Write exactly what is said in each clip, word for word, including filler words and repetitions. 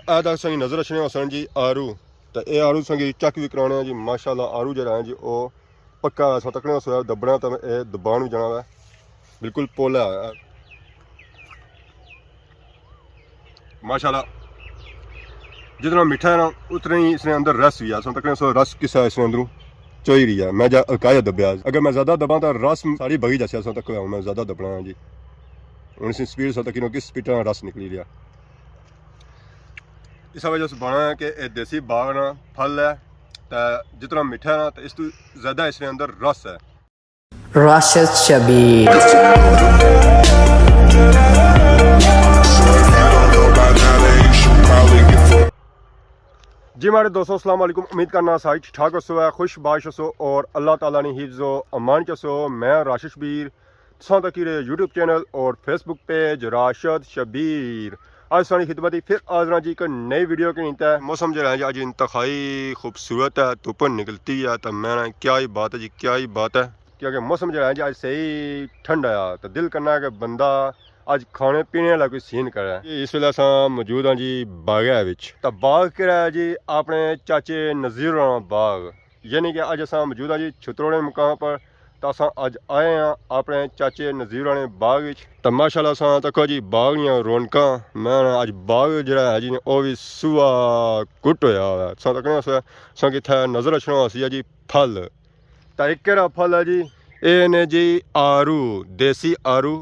اے تک سنگی نظر اچھنے ہوسن جی آرو، تے اے آرو سنگی چیک وی کرانے ہیں جی۔ ماشاءاللہ آرو جڑا ہے جی او پکا ہے، اساں تکنے ہوسن دبنا تے اے دبان وی جانا ہے، بالکل پولا ہے۔ ماشاءاللہ جتنا میٹھا ہے نا، اتنا ہی اس نے اندر رس وی ہے۔ اساں تکنے ہوسن رس کسا اس نے اندروں چوئی رہی ہے۔ میں جا الکایا دبیا، اگر میں زیادہ دباں تاں رس ساری بگی جاسی۔ اساں تک میں زیادہ دبنا ہے جی۔ ہن اس سپیڈ اساں تک کس سپیڈ رس نکلی رہیا۔ اس وجہ سے بنا ہے کہ اے دیسی باغ نا پھل ہے، تے جتنا میٹھا ہے نا، تے اس تو زیادہ اس نے اندر رس ہے۔ راشد شبیر۔ جی ماڑے دوستو، السلام علیکم۔ امید کرنا سارے ٹھیک ٹھاک ہوسو، خوش باش ہوسو اور اللہ تعالیٰ نی حفظ و امان چ ہوسو۔ میں راشد شبیر، تساں تکی رہے یوٹیوب چینل اور فیس بک پیج راشد شبیر۔ اج سانی خدمت ہی پھر حاضر ہاں جی ایک نئی ویڈیو کے نیتے۔ موسم جو ہے جی اج انتہائی خوبصورت ہے، دھوپ نکلتی ہے، تو میں نا کیا ہی بات ہے جی، کیا ہی بات ہے، کیونکہ موسم جو ہے جی اج صحیح ٹھنڈا ہے، تو دل کرنا ہے کہ بندہ اج کھانے پینے والا کوئی سین کرے۔ اس ویلے اساں موجود ہاں جی باغے وچ۔ تو باغ کہڑا ہے جی؟ اپنے چاچے نذیر ہوراں نا باغ۔ یعنی کہ اج اساں موجود ہاں جی چھتروڑے مقام پر، تاں اساں اج آئے ہاں اپنے چاچے نذیر ہوراں نے باغ وچ۔ تاں ماشاءاللہ اساں تکو جی باغ نیاں رونقاں، میں نا اج باغ جڑا ہے جی او وی سوا کٹ ہویا ہوا ہے۔ اساں تکنے ہوسے، اساں کی اتھے نظر اچھنا ہوسی جی پھل۔ تاں ایک کیڑا پھل ہے جی؟ اے نے جی آرو، دیسی آرو،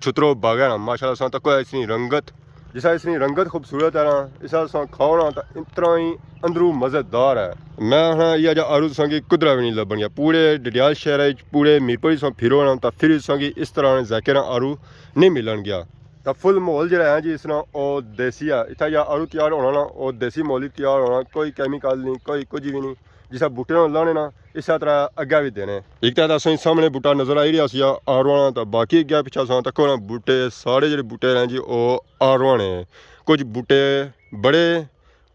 چھترو باغے نا۔ ماشاءاللہ اساں تکو اس نی رنگت، جسا اس نی رنگت خوبصورت ہے نا، اسا اساں کھاؤ نا تاں اتنا ہی اندروں مزیدار ہے۔ میں آخنا یہ جا آرو تساں کی کدرا وی نہیں لبن گیا۔ پورے ڈڈیال شہر وچ، پورے میرپور تساں پھرو نا تاں پھر تساں کی اس طرح نے ذائقے نا آرو نہیں ملن گیا۔ تاں فل ماحول جڑا ہے جی اس نا او دیسی ہے۔ اتھا یا آرو تیار ہونا نا، او دیسی ماحول ہی تیار ہونا، کوئی کیمیکل نہیں، کوئی کچھ بھی نہیں۔ جسا بوٹے نا لانے نا، اسے طرح اگے بھی دینے۔ ایک تاں اساں سامنے بوٹا نظر آئی رہیا سی آرواں نا، تاں باقی اگے پچھے اساں تکو نا بوٹے، سارے جڑے بوٹے ہیں جی او آرواں نے۔ کچھ بوٹے بڑے،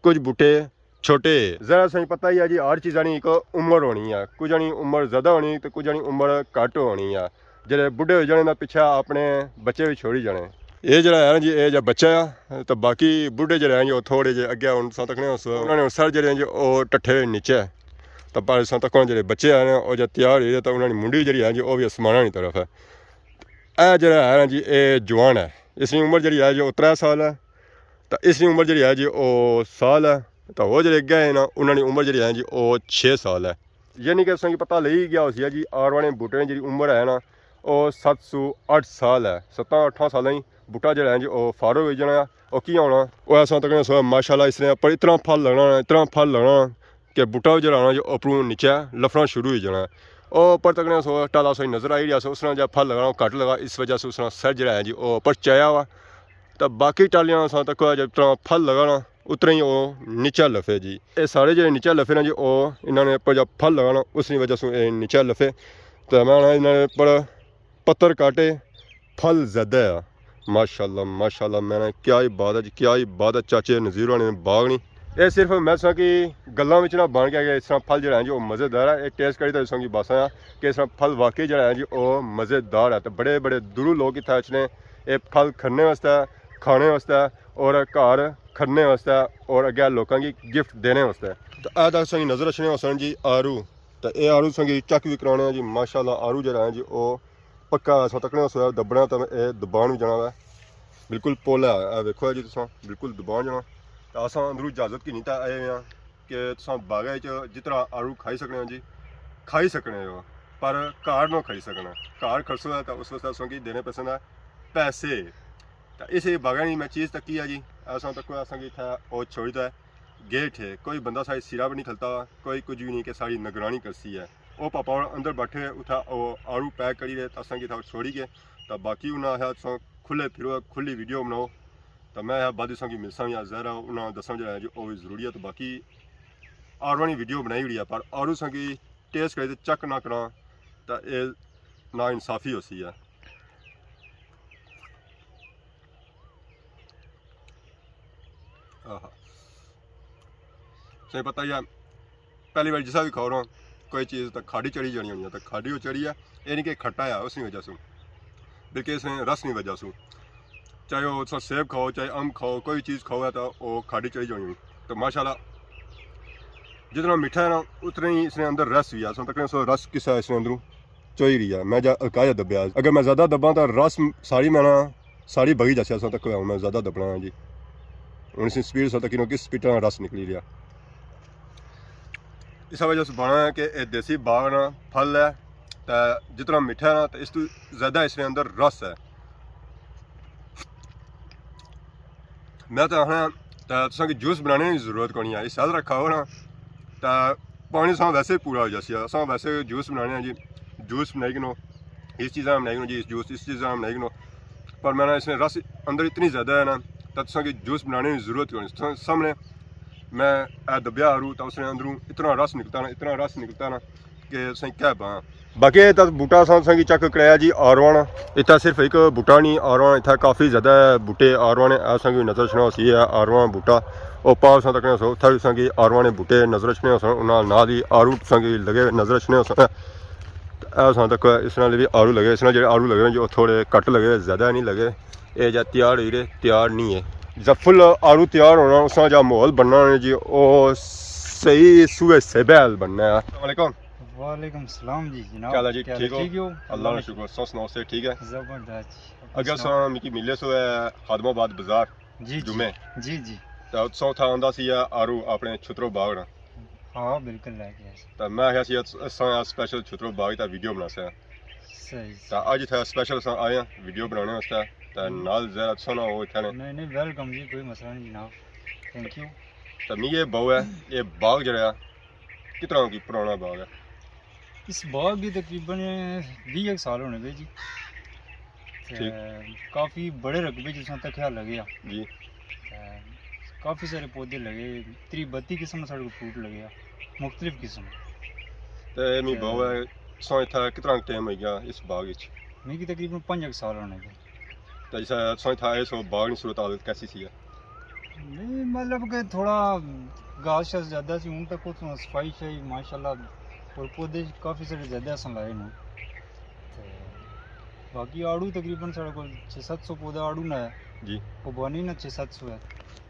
کچھ بوٹے چھوٹے۔ ذرا اساں پتہ ہی ہے جی ہر چیزاں نی ایک عمر ہونی ہے، کچھ نی عمر زیادہ ہونی تے کچھ نی عمر گھٹ ہونی ہے۔ جڑے بڈھے ہوئی جانے نا پچھے اپنے بچے بھی چھوڑی جانے۔ اے جڑا ہے نا جی، اے جا بچہ ہے، تے باقی بڈھے جڑے ہیں جی، او تھوڑے جے اگے ہن تساں تکنے ہوسو، انہاں نے ہن سر جڑے ہیں جی، او ٹٹھے ہوئے نیچے۔ تے پر تساں تکو جڑے بچے ہیں نا، او جے تیار ہوئی گئے، تے انہاں نی منڈی جڑی ہے جی، او بھی آسماناں نی طرف ہے۔ اے جڑا ہے نا جی، اے جوان ہے، اس نی عمر جڑی ہے جی، او ترے سال ہے، تے اس نی عمر جڑی ہے جی، او سال ہے، تے او جڑے اگے ہیں نا، انہاں نی عمر جڑی ہے جی، او چھ سال ہے۔ یعنی کہ تساں کی پتہ لگی گیا ہوسی جی، آرواں نے بوٹے نی جڑی عمر ہے نا، او ست سو اٹھ سال ہے۔ ستاں اٹھاں سالاں ہی بوٹا جڑا ہے جی، او فارغ ہوئی جانا ہے۔ او کیاں ہونا؟ او اساں تکنے ہوسو ماشاءاللہ اس نے اپر اتنا پھل لگنا ہے، اتنا پھل لگنا کہ بوٹا جڑا ہونا جی، اپروں نیچے لفنا شروع ہوئی جانا ہے۔ او اپر تکنے ہوسو ٹالا سا نظر آئی رہیا سو، اس نا جا پھل لگنا گھٹ لگا، اس وجہ سے اس نا سر جڑا ہے جی، او اپر چایا ہوا۔ تے باقی ٹالیاں اساں تکو جب اتنا پھل لگا نا، اتنا ہی او نیچا لفے جی۔ اے سارے جڑے نیچا لفے نا جی، او انہاں نے اپر جب پھل لگا نا، اس نی وجہ سے اے نیچا لفے۔ تے میں نا انہاں نے اپر پتر کاٹے، پھل زیادہ ہے۔ ماشاءاللہ، ماشاءاللہ، میں نا کیا ہی بات ہے جی، کیا ہی بات ہے چاچے نذیر ہوراں نے باغ نی۔ اے صرف میں تساں کی گلاں وچ نہ بن کے کہ اس طرح پھل جڑا ہے جی، او مزیدار ہے۔ اے ٹیسٹ کری تے تساں کی باساں کہ اس طرح پھل واقعی جڑا ہے جی، او مزیدار ہے۔ تے بڑے بڑے دوروں لوگ اتھا اچھنے اے پھل کھنے واسطے، کھانے واسطے اور گھر کھنے واسطے اور اگے لوکاں کی گفٹ دینے واسطے۔ تے اے تک تساں کی نظر اچھنے ہوسن جی آرو۔ تے اے آرو تساں کی چیک وی کرانے ہیں جی، ماشاءاللہ آرو جڑا ہے جی، او پکا ہے، اساں تکنے ہوسو دبنا تے اے دبان وی جانا ہے۔ بالکل پولا ہے، اے ویکھو جی تساں، بالکل دبان جانا۔ تے اساں اندروں اجازت کی نہیں تے آئے ہوئے ہیں کہ تساں باغے وچ جتنا آرو کھائی سکنے ہو جی، کھائی سکنے ہو، پر گھر نہ کھائی سکنا۔ گھر کھسو ہے تے اس واسطے تساں کی دینے پیسن ہے پیسے۔ تے اس باغے نی میں چیز تکی ہے جی، اساں تکو اساں کی اتھا او چھوڑی تے گیٹ ہے، کوئی بندہ ساڑی سرا پر نہیں کھلتا، کوئی کچھ بھی نہیں کہ ساڑی نگرانی کرسی ہے۔ او پاپا ہور اندر بیٹھے ہوئے، اتھا او آڑو پیک کری رہے، تاں اساں کی اتھا چھوڑی گئے۔ تاں باقی انہاں آخیا، "تساں کھلے پھرو، کھلی ویڈیو بناؤ۔" تاں میں آخیا، "بعد تساں کی ملساں یا ظاہر ہے، انہاں دساں جڑا ہے جو او بھی ضروری ہے۔" تاں باقی آڑو نی ویڈیو بنائی ہوئی ہے، پر آڑو تساں کی ٹیسٹ کری تے چیک نہ کراں، تاں اے نا انصافی ہوسی ہے۔ آہا۔ تساں پتہ ہی ہے، پہلی بار جسا بھی کھاؤ نا کوئی چیز، تاں کھاڈی چڑھی جانی ہونی ہے، تاں کھاڈی او چڑھی ہے، اے نہیں کہ کھٹا ہے، اس نی وجہ سوں، بلکہ اس نے رس نی وجہ سوں۔ چاہے او تساں سیب کھاؤ، چاہے امب کھاؤ، کوئی چیز کھاؤ ہے تاں او کھاڑی چڑھی جانی۔ تو ماشاءاللہ جتنا میٹھا ہے نا، اتنا ہی اس نے اندر رس وی ہے۔ اساں تکنے سو رس کسا اس نے اندروں چوئی رہی ہے۔ میں جا ہلکا جا دبیا، اگر میں زیادہ دباں تاں رس ساری میں نا ساری بگی جاسی۔ اساں تک میں زیادہ دبنا ہے جی۔ ہن اس سپیڈ اساں تک کس سپیڈ نال رس نکلی رہیا۔ اس وجہ سے بنا ہے کہ اے دیسی باغ نا پھل ہے، تے جتنا میٹھا ہے نا، تے اس تو زیادہ اس نے اندر رس ہے۔ میں تے آخنا، تے تساں کی جوس بنانے نی ضرورت کونی ہے، اس طرح کھاؤ نا، تے پانی ساں ویسے ہی پورا ہو جاسی۔ اساں ویسے جوس بنانے ہیں جی، جوس بنائی کنو، اس چیزاں بنائی کنو جی، اس جوس، اس چیزاں بنائی کنو، پر میں نا اس نے رس اندر اتنی زیادہ ہے نا، تے تساں کی جوس بنانے نی ضرورت کونی۔ تساں سامنے میں اے دبیا آڑو، تے اس نے اندروں اتنا رس نکلتا نا، اتنا رس نکلتا نا کہ سائیں کیا باں۔ باقی اتھا بوٹا اساں تساں کی چیک کرایا جی، آڑواں نا۔ اتھا صرف ایک بوٹا نہیں، آڑواں نا اتھا کافی زیادہ بوٹے آڑواں نے۔ اساں کی نظر اچھنا ہوسی ہے آڑواں بوٹا۔ او پاؤ اساں تکنے سو، اتھا بھی اساں کی آڑواں نے بوٹے نظر اچھنے ہوسن، انہاں نال ہی آڑو تساں کی لگے نظر اچھنے ہوسن۔ تے اے اساں تک اس نال بھی آڑو لگے، اس نال جڑے آڑو لگے نے جو تھوڑے گھٹ لگے، زیادہ نہیں لگے۔ اے جا تیار ہوئی رہے، تیار نہیں ہے۔ جب فل آڑو تیار ہونا، اس نال جا ماحول بننا ہے جی، او صحیح سوئے سیبحال بننا ہے۔ السلام علیکم۔ وعلیکم السلام جی، جناب۔ کیا حال ہے جی؟ کیا حال ہے؟ ٹھیک ہو؟ ٹھیک ہو؟ اللہ کا شکر، تساں سناؤ، صحت ٹھیک ہے؟ زبردست جی۔ اپنی اگے سناؤ۔ اساں مکی ملے سو ہے خادم آباد بازار، جی، جی۔ جمعے۔ جی، جی۔ تے اتساں اتھا آندا سی ہے آڑو اپنے چھترو باغ نا۔ ہاں، بالکل لے کے آیا سی۔ تے میں آخیا سی اس، اساں سپیشل چھترو باغ تے ویڈیو بناسے۔ صحیح، تے صحیح۔ اج اتھا سپیشل اساں آئے ہیں ویڈیو بنانے واسطے، تے ہم۔ نال زہر اتساں نہ ہو اتھا نے۔ نہیں، نہیں، ویلکم جی، کوئی مسئلہ نہیں جناب۔ تھینک یو۔ تے می اے بہو ہے، اے باغ جڑا ہے، کتنا کی پرانا باغ ہے؟ اس باغ کی تقریباً بیس ایک سال ہونے گئے جی۔ تے ٹھیک۔ کافی بڑے رقبے جس طرح تکیا لگے آ۔ جی۔ تے کافی سارے پودے لگے، تری بتی قسم ساڑے کو فروٹ لگے آ، مختلف قسم۔ تے می تے بہو ہے، سو اتھا کتنا ٹائم ہوئی گیا اس باغ وچ؟ میکی تقریباً پنج ایک سال ہونے گئے۔ تے جس طرح سو اتھا آئے سو باغ نی صورت حال کیسی سی ہے؟ نہیں، مطلب کہ تھوڑا گھاس شاس زیادہ سی، ہن تک اتھوں صفائی شائی ماشاءاللہ، اور پودے کافی سارے زیادہ اساں لائے نے۔ تے باقی آڑو تقریباً ساڑے کول چھ ست سو پودا آڑو نا ہے۔ جی۔ خوبانی نا چھ ست سو ہے۔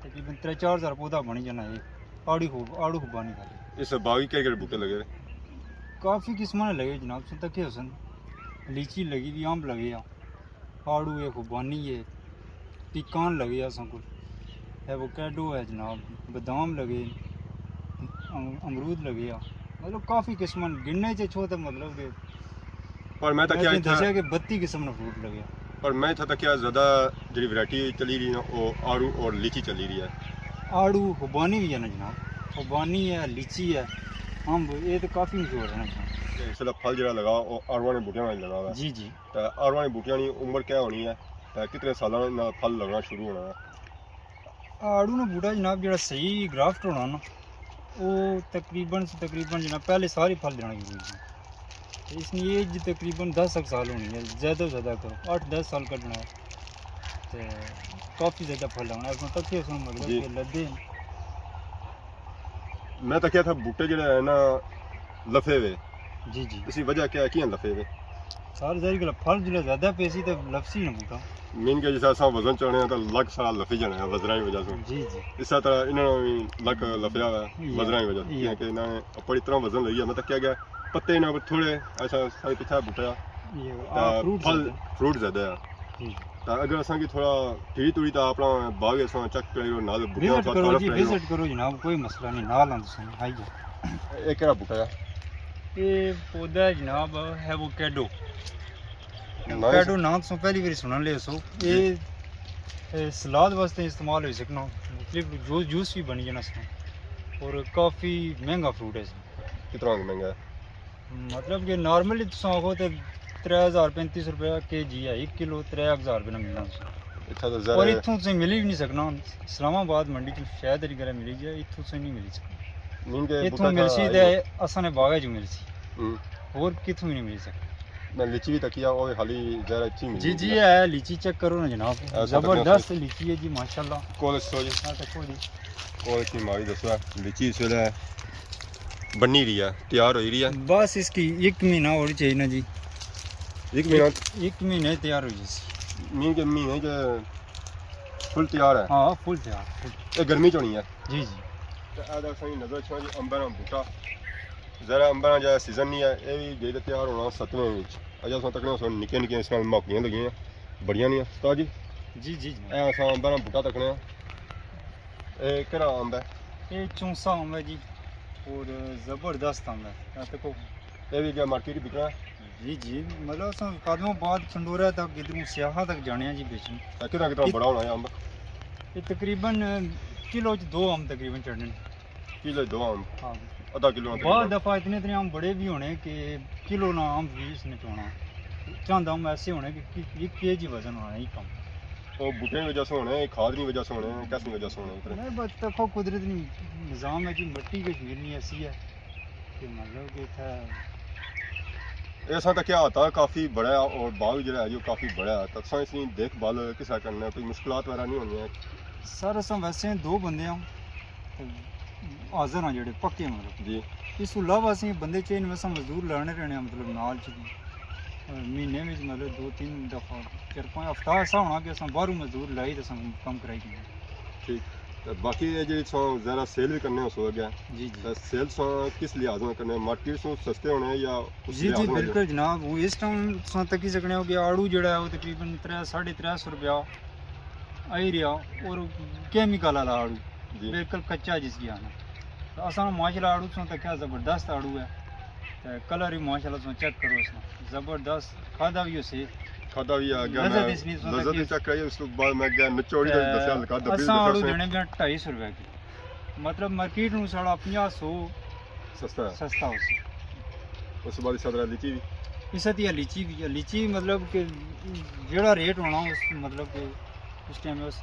تقریباً ترے چار ہزار پودا بنی جانا ہے۔ آڑو خوب، آڑو خوبانی خالی۔ اس باغ وچ کہڑے کہڑے بوٹے لگے ہوئے؟ کافی قسماں نے لگے جناب، سن تکے ہوسن۔ لیچی لگی دی، امب لگے آ۔ آڑو ہے، خوبانی ہے، پیکان لگے اساں کول، ایووکیڈو ہے جناب، بادام لگے، ام-، امرود لگے آ۔ مطلب کافی قسم ہن، گننے چ چھو تے مطلب کہ پر میں میں تکیا تساں اتھا دسیا کہ بتی قسم نا فروٹ لگے آ۔ پر میں اتھا تکیا زیادہ جڑی ورائٹی چلی رہی نا، او آڑو اور لیچی چلی رہی ہے۔ آڑو خوبانی بھی ہے نا جناب، خوبانی ہے، لیچی ہے، امب، اے تے کافی مشہور ہے نا جناب۔ تے اس ویلے پھل جڑا لگا، او آڑواں نے بوٹیاں نال لگا ہوا ہے۔ جی، جی۔ تے آڑواں نی بوٹیاں نی عمر کیا ہونی ہے؟ تے کتنے سالاں نال پھل لگنا شروع ہونا ہے؟ آڑو نا بوٹا جناب جیڑا صحیح گرافٹ ہونا نا، او تقریباً سے تقریباً جناب پہلے سال ہی پھل دینا شروع ہوئی جانا۔ تے اس نی ایج تقریباً دس ایک سال ہونی ہے، زیادہ تو زیادہ کرو، اٹھ دس سال کڈنا ہے۔ تے کافی زیادہ پھل آنا ہے، اس تک اس مطلب جی۔ کہ لدے ہیں۔ میں تکیا تھا بوٹے جڑے ہیں نا لفے ہوئے۔ جی، جی۔ اس کی وجہ کیا ہے، کیاں لفے ہوئے؟ سر، ظاہر گل ہے، پھل جلے زیادہ پیسی تے لفسی نا بوٹا۔ مین کہ جس طرح اساں وزن چانے ہیں تو لگ سارا لفی جانا ہے وزناں کی وجہ سے۔ جی، جی۔ اس طرح انہاں نے بھی لگ لفیا ہوا ہے یا، وزناں کی وجہ سے، یا۔ کیونکہ انہاں نے اپر اتنا وزن لگیا، میں تکیا گیا پتے انہاں پر تھوڑے ایسا سارے پیچھے بوٹا یہ، آ، تے فروٹ پھل زیادہ۔ فروٹ زیادہ ہے۔ جی۔ تے اگر اساں کی تھوڑا پھری توڑی تے اپنا باغ اساں چیک کرائی رو، نال بوٹیاں وزٹ اتھا کرو تعارف جی، کرائی رو۔ وزٹ کرو جناب، کوئی مسئلہ نہیں، نال آں تساں، آئی جاؤ۔ اے کیڑا بوٹا ہے؟ اے پودا ہے جناب، ایووکیڈو۔ نائس۔ ایووکیڈو ناں تساں پہلی واری سنن لے سو۔ جی۔ اے، اے سلاد واسطے استعمال ہوئی سکنا، مختلف جوس، جوس بھی بنی جانا سکنا، اور کافی مہنگا فروٹ ہے۔ کتنا مہنگا ہے؟ مطلب کہ نارملی تساں آخو تے ترے ہزار پینتی سو روپیہ کے جی ہے، ایک کلو ترے ہزار روپے نا ملنا تساں۔ اتھا تو زیادہ اور ہے۔ اتھوں تساں ملی بھی نہیں سکنا۔ اسلام آباد منڈی چ شاید تیری گرا ملی جائے، اتھوں تساں نہیں ملی سکنا۔ نہیں کہ اتھوں بوٹا ملسی تھا تے آئیو۔ اساں نے باغ چ ملسی۔ ہوں۔ اور کتھوں بھی نہیں ملی سکنا۔ میں لیچی بھی تکیا، وہ خالی زیادہ اچھی ملی جی، جی، ہے۔ ہے، لیچی چیک کرو نا جناب۔ ایسا تو زبردست لیچی ہے جی، ماشاءاللہ۔ کول سو جی۔ ہاں، تکو جی۔ کول کی ماری دسو، لیچی اس ویلے بنی رہی ہے، تیار ہوئی رہی ہے۔ بس اس کی ایک مہینہ اور چاہیے نا جی۔ ایک مہینہ؟ ایک، ایک مہینہ تیار ہو جائے سی۔ مین کے مہینے کے فل تیار ہے۔ ہاں، فل تیار، فل۔ یہ گرمی چ ہونی ہے۔ جی، جی۔ تے اے دساں جی، نظر اچھنا جی، امباں نا بوٹا۔ ذرا امباں نا جیڑا سیزن نہیں ہے، اے وی جے تے تیار ہونا ستویں وچ۔ اجے اساں تکنے سو نکے نکے اس نال ماکیاں لگیاں، بڑیاں نہیں استاد جی۔ جی، جی، جی۔ اے اساں امباں نا بوٹا تکنے آں۔ اے کیڑا امب ہے؟ اے چونسا امب ہے جی، اور زبردست امب ہے۔ اے تکو۔ اے وی کیا مارکیٹ بکنا ہے؟ جی، جی، مطلب اساں قادم آباد، کھنڈورہ تک، ادھروں سیاحاں تک جانے ہیں جی بیچن۔ اے کتنا کتنا بڑا ہونا ہے امب؟ یہ تقریباً کلو چ دو امب تقریباً چڑھنے۔ کلو دو امب؟ ہاں۔ ادھا کلو نا بعض تقریباً۔ دفعہ اتنے اتنے امب بڑے بھی ہونے کہ کلو نا امب بھی اس نے چونا۔ چند امب ایسے ہونے کہ کہ-، ایک کے جی وزن ہونا، ایک امب۔ وہ بوٹے کی وجہ سے ہونے، کھاد کی وجہ سے ہونے، کس کی وجہ سے ہونے اتنے؟ نہیں، بس دیکھو قدرت نی نظام ہے جی، مٹی کشمیر نی ایسی ہے کہ مطلب کہ اتھے ایسا تکیا ہوتا کافی بڑا ہے اور باغ جڑا ہے جو کافی بڑا ہے، تو تساں اس کی دیکھ بھال کس طرح کرنا ہے؟ کوئی مشکلات وغیرہ نہیں ہونی ہے؟ سر، اساں ویسے دو بندے ہاں تے حاضر ہاں جڑے پکے مطلب۔ جی۔ اس تو علاوہ اسیں بندے چاہیے نے، اساں مزدور لانے رہنے ہاں، مطلب نال چ، مہینے وچ مطلب دو تین دفعہ، چار پانچ ہفتہ ایسا ہونا کہ اساں باہروں مزدور لائی تے اساں کم کرائی دینے۔ ٹھیک۔ تے باقی اے جیڑی تساں ذرا سیل وی کرنے ہو سو اگے۔ جی، جی۔ تے سیل تساں کس لحاظ نال کرنے ہو؟ مارکیٹ سوں سستے ہونے یا اس جی، لحاظ جی، نال؟ بالکل جناب۔ ہوں اس ٹائم تساں تکی سکنے ہو کہ آڑو جیڑا ہے وہ تقریباً ترے، ساڑھے ترے سو روپیہ آئی رہیا، اور کیمیکل والا آڑو، جی۔ بالکل کچا جس کی آنا۔ تو اساں ماشاءاللہ آڑو تساں تکیا زبردست آڑو ہے۔ تے کلر ہی ماشاءاللہ تساں چیک کرو اس نا۔ زبردست، کھادا وی ہوسی۔ کھادا وی آ گیا، لذت میں اس نی تساں لذت تکی۔ چیک کرائی، اس تو بعد میں گیا نچوڑی تے تے دسیا، ہلکا دبی اساں دسیا آڑو اس نے۔ دینے گیا ڈھائی سو روپے کلو۔ مطلب مارکیٹ نوں ساڑا پنجاہ سو سستا ہے۔ سستا ہوسی۔ اس بعد اس طرح لیچی بھی؟ اس طرح لیچی بھی، لیچی مطلب کہ جیڑا ریٹ ہونا اس مطلب کہ اس ٹائم اس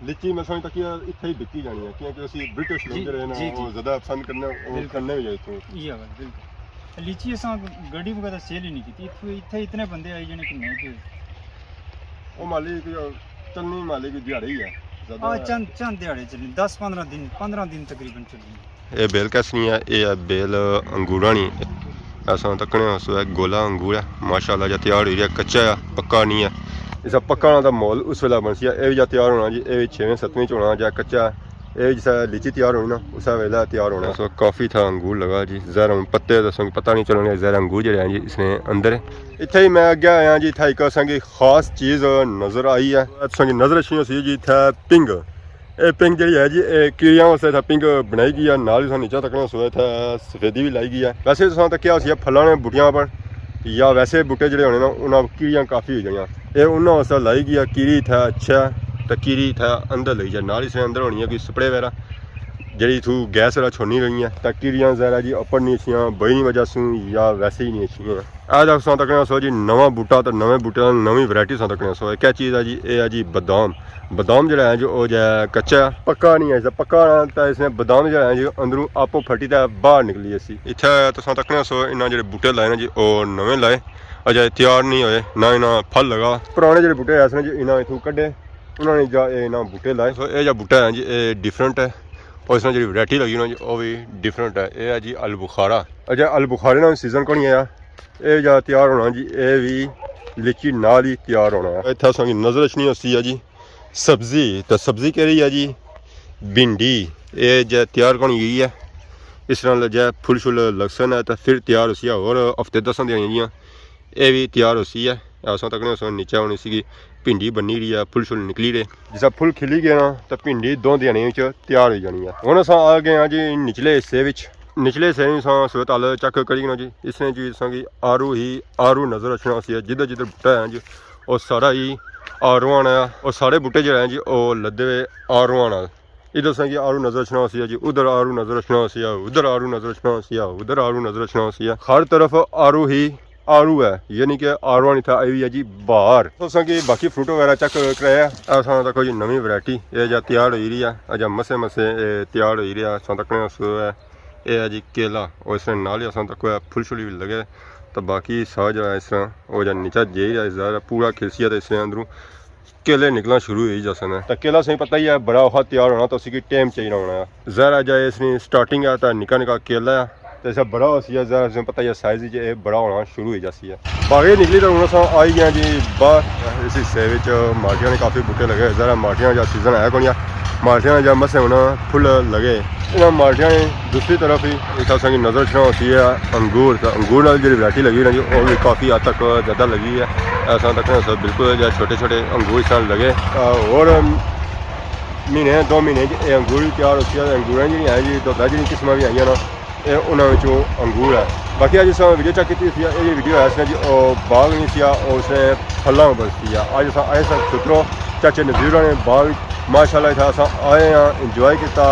لیچی میں سمجھتا کہ اتھے ہی بکی جانی ہے، کیونکہ اسی برٹش لوگ جی، جڑے ہیں نا، جی، وہ جی۔ زیادہ پسند کرنے، وہ بالکل۔ کرنے بھی جائے اتھوں۔ یہ بات بالکل۔ لیچی اساں گڈی وغیرہ سیل ہی نہیں کیتی، اتھوں، اتھے اتنے بندے آئے جنے کہ نہیں کہ وہ مالی کوئی چلنی مالی کوئی دیہاڑے ہی ہے، زیادہ ہاں، چند، چند دیہاڑے چلنی، دس پندرہ دن، پندرہ دن تقریباً چلنی۔ اے بیل کیس نی ہے، اے ہے بیل انگوراں نی۔ اساں تکنے ہو سو ہے گولا انگور ہے، ماشاءاللہ جا تیار ہوئی رہیا، کچا ہے، پکا نہیں ہے۔ اسا پکا ہونا دا ماحول اس ویلے بنسی ہے، اے بھی جا تیار ہونا جی، اے بھی چھویں ستویں چ ہونا جا کچا ہے۔ اے جسا لیچی تیار ہونی نا، اسا ویلے تیار ہونا۔ سو کافی تھا انگور لگا جی، ظاہر ہن پتے تے سنگ پتہ نہیں چلنے، ظاہر انگور جڑے ہیں جی اس نے اندر ہے۔ اتھے ہی میں اگے آیا جی، اتھے ایک اساں کی خاص چیز نظر آئی ہے۔ تساں کی نظر اچھنی ہوسی جی، اتھے پنگ۔ اے پنگ جیڑی ہے جی، اے کیڑیاں واسطے اتھا پنگ بنائی گئی ہے۔ نال ہی تساں نیچے تکنے سو اتھا سفیدی بھی لائی گئی ہے۔ ویسے تساں تکیا ہوسی پھلاں نے بوٹیاں پر یا ویسے بوٹے جیڑے ہونے نا، انہاں کیڑیاں کافی ہوئی جانیاں۔ اے انہاں واسطے لائی گئی ہے، کیڑی اتھا اچھا ہے تے کیڑی اتھا اندر لئی جائے۔ نال اس نے اندر ہونی ہے کوئی سپرے وغیرہ، جیڑی اتھوں گیس وغیرہ چھوڑنی رہنی ہے۔ تے کیڑیاں ذرا جی اپر نہیں اچھیاں، بئی نی وجہ سوں یا ویسے ہی نہیں اچھیاں۔ اے تساں تکنے سو جی نواں بوٹا، تے نویں بوٹے نال نویں ورائٹی تساں تکنے سو۔ اے کیا چیز ہے جی؟ اے ہے جی بادام۔ بادام جیڑا ہے جو او جے کچا ہے، پکا نہیں ہے، پکا تے اس نے بادام جیڑا ہے جو اندروں آپو پھٹی تے باہر نکلی جاسی۔ اتھے تساں تکنے سو انہاں جیڑے بوٹے لائے نا جی، او نویں لائے، اجے تیار نہیں ہوئے، نہ انہاں پھل لگا۔ پرانے جیڑے بوٹے ایسے نے جی، انہاں اتھوں کڈھے، انہاں نے جا اے انہاں بوٹے لائے۔ سو اے جا بوٹا ہے جی، اے ڈفرنٹ ہے، اور اس نے جیڑی ورائٹی لگی نا جی، او وی ڈفرنٹ ہے۔ اے ہے جی البخارا۔ اجے البخارے نا سیزن کونی آیا، اے جا تیار ہونا جی، اے وی لیچی نال ہی تیار ہونا ہے۔ اتھا اساں کی نظر اچھنی ہوسی ہے جی سبزی، تے سبزی کیڑی ہے جی؟ بھنڈی۔ اے جے تیار کونی ہوئی ہے، اس نال جے پھل شل لگسن ہے تے پھر تیار ہوسی ہے، اور ہفتے دساں دیاں جیاں اے وی تیار ہوسی ہے۔ اساں تکنے اساں نیچے ہونی سی کہ بھنڈی بنی رہی ہے، پھل شل نکلی رہے۔ جسا پھل کھلی گیا نا، تے بھنڈی دو دیہاڑیاں وچ تیار ہوئی جانی ہے۔ ہن اساں آ گئے ہاں جی نچلے حصے وچ۔ نچلے حصے وچ اساں صورت حال چیک کری نا جی، اس نے جی اساں کی آڑو ہی آڑو نظر اچھنا ہوسی ہے، جدھر جدھر بوٹا ہے جی، او سارا ہی آڑو آنا ہے۔ او سارے بوٹے جڑے ہیں جی، او لدے ہوئے آڑو آنا۔ ادھر اساں کی آڑو نظر اچھنا ہوسی ہے جی، ادھر آڑو نظر اچھنا ہوسی ہے، ادھر آڑو نظر اچھنا ہوسی ہے، ادھر آڑو نظر اچھنا ہوسی ہے۔ ہر طرف آڑو ہی آڑو ہے، یعنی کہ آڑو آنی تھا آئی ہوئی ہے جی باہر۔ تو اساں کی باقی فروٹ وغیرہ چیک کرایا۔ اساں تکو جی نویں ورائٹی، اے جا تیار ہوئی رہی ہے، اجا مسے مسے اے تیار ہوئی رہی ہے۔ اساں تکنے سو ہے، اے ہے جی کیلا، اور اس نے نال ہی اساں تکو ہے پھل شل بھی لگے۔ تو باقی سا جا اس طرح او جا نیچا جے ہی ہے، ظاہر ہے پورا کھلسی ہے، تو اس نے اندروں کیلے نکلنا شروع ہوئی جاسن۔ تے کیلا سائیں پتہ ہی ہے، بڑا اوکھا تیار ہونا، تو اسی کی ٹائم چاہیے ہونا۔ ظاہر ہے جے اس نی سٹارٹنگ ہے، تو نکا نکا کیلا ہے، تے جیسا بڑا ہوسی ہے، ذرا تساں پتہ ہی ہے، سائز وچ اے بڑا ہونا شروع ہوئی جاسی ہے۔ باغے نکلی تے ہن اساں آئی گئے جی باہر۔ اس حصے وچ مالٹیاں نے کافی بوٹے لگے، ذرا مالٹیاں دا سیزن آیا کونی ہے، مالٹیاں دا مسے ہن پھل لگے۔ انہاں مالٹیاں نے دوسری طرف ہی اتھا اساں کی نظر اچھنا ہوسی ہے انگور، تے انگور نال جڑی ورائٹی لگی نا جی، او وی کافی حد تک زیادہ لگی ہے۔ اساں تکنے بالکل جیہڑے چھوٹے چھوٹے انگور اس طرح لگے۔ آ، ہور مہینے، دو مہینے چ اے انگور وی تیار ہوسی ہے۔ انگوراں جڑیاں ہیں جی، دو ترے جڑیاں قسماں وی آئیاں نا، اے انہاں وچوں انگور ہے۔ باقی اج اساں ویڈیو چیک کیتی سی، اے جڑی ویڈیو ہے اس نے جی، او باغ نہیں سی، او اس نے پھلاں اپر سی۔ اج اساں آئے ساں سترو چاچے نذیر ہوراں نے باغ وچ۔ ماشاءاللہ اتھا اساں آئے ہاں، انجوائے کیتا،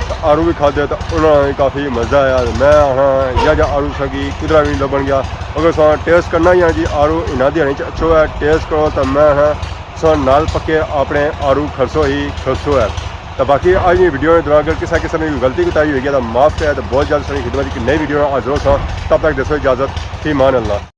تے آڑو وی کھادے، تے انہاں نا وی کافی مزہ آیا۔ میں آخنا یا جا آڑو اساں کی کدرا وی نہیں لبن گیا۔ اگر اساں ٹیسٹ کرنا ہی ہے جی آڑو، انہاں دیہاڑیں چ اچھو ہے، ٹیسٹ کرو، تے میں آخنا سو نال پکے اپنے آڑو کھسو ہی کھسو ہے۔ تے باقی اج نی ویڈیو نے دوران اگر کسے قسم نی کوئی غلطی کوتاہی ہوئی گیا تاں معاف کرے، تے بہت جلد ساڑی خدمت اچ نئی ویڈیو نال حاضر ہوساں۔ تب تک دیسو اجازت، فی امان اللہ۔